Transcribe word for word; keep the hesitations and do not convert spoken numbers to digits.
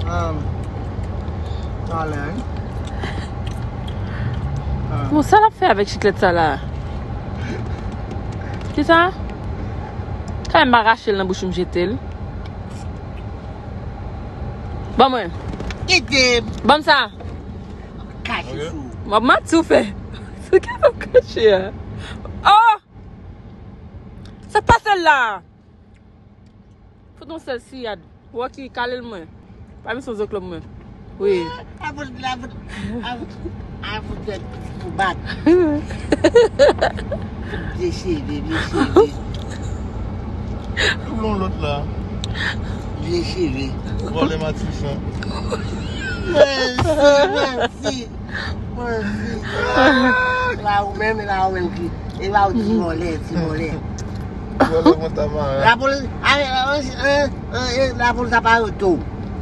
Um, talè, wi. Bon, sa l ap fè avèk chiklèt sa la? Kisa? Kay m pa rache l nan bouch m jete l. Ban mwen. Kite m. Ban m sa. Kache sou. M ap manti w fè. Sou ki sa w kache a? Oh! Sa k pase l la? Fout yon sèl siyad. Rocky, kale l mwen. Pa misyon zo klòb mwen. Wi. Apot, apot, apot, apot tèt pou bat. Vye cheve, vye cheve. Tout moun lòt la. Vye cheve. Vòlè matisan. Mèsi, mèsi. Mèsi. La ou menm, la ou menm ki. E la ou ti vòlè, ti vòlè. Vòlè mwen ta mare. Lapolis, a, a, a, a, lapolis ap arete w.